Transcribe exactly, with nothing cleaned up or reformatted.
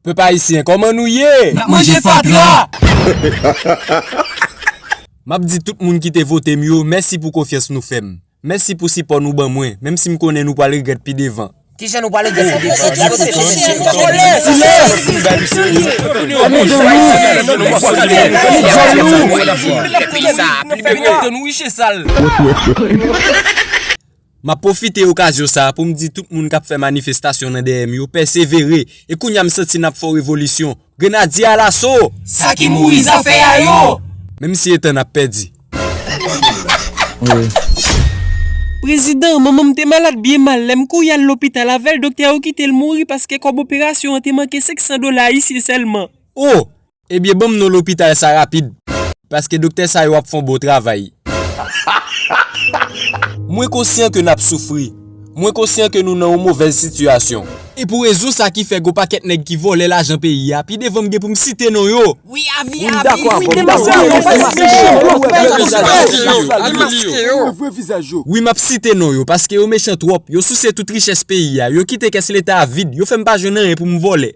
Pèp ayisyen, kòman nou ye? N ap manje fatra! M ap di tout moun ki te vote m yo, mèsi pou konfyans nou fè m. Mèsi pou sipò nou ban mwen, menm si m konnen nou pral regrèt pi devan. Kijan nou pral regrèt pi devan? M ap pwofite okazyon sa a pou m di tout moun k ap fè manifestasyon nan dèyè m yo, pèsevere. E kounye a m santi n ap fè yon revolisyon. Grenadye alaso! Sa ki mouri zafè a yo! Menm si etan n ap pèdi. Prezidan, manman m te malad byen mal. Lè m kouri al lopital avè l, doktè yo kite l mouri paske kòb operasyon an te manke senk san dola ayisyen sèlman. O! Ebyen, ban m non lopital sa rapid. Paske doktè sa yo ap fè yon bon travay. Mwen konsyan ke n ap soufri. Mwen konsyan ke nou nan yon movèz sitiyasyon. E pou rezon sa ki fè gon pakèt nèg ki vòlè lajan peyi a, pi devan m gen pou m site non yo. Wi, avi, avi. Wi, m ap site non yo, paske yo mechan twòp. Yo souse tout richès peyi a. Yo kite kès leta a vid. Yo fè m pa jwenn anyen pou m vòlè.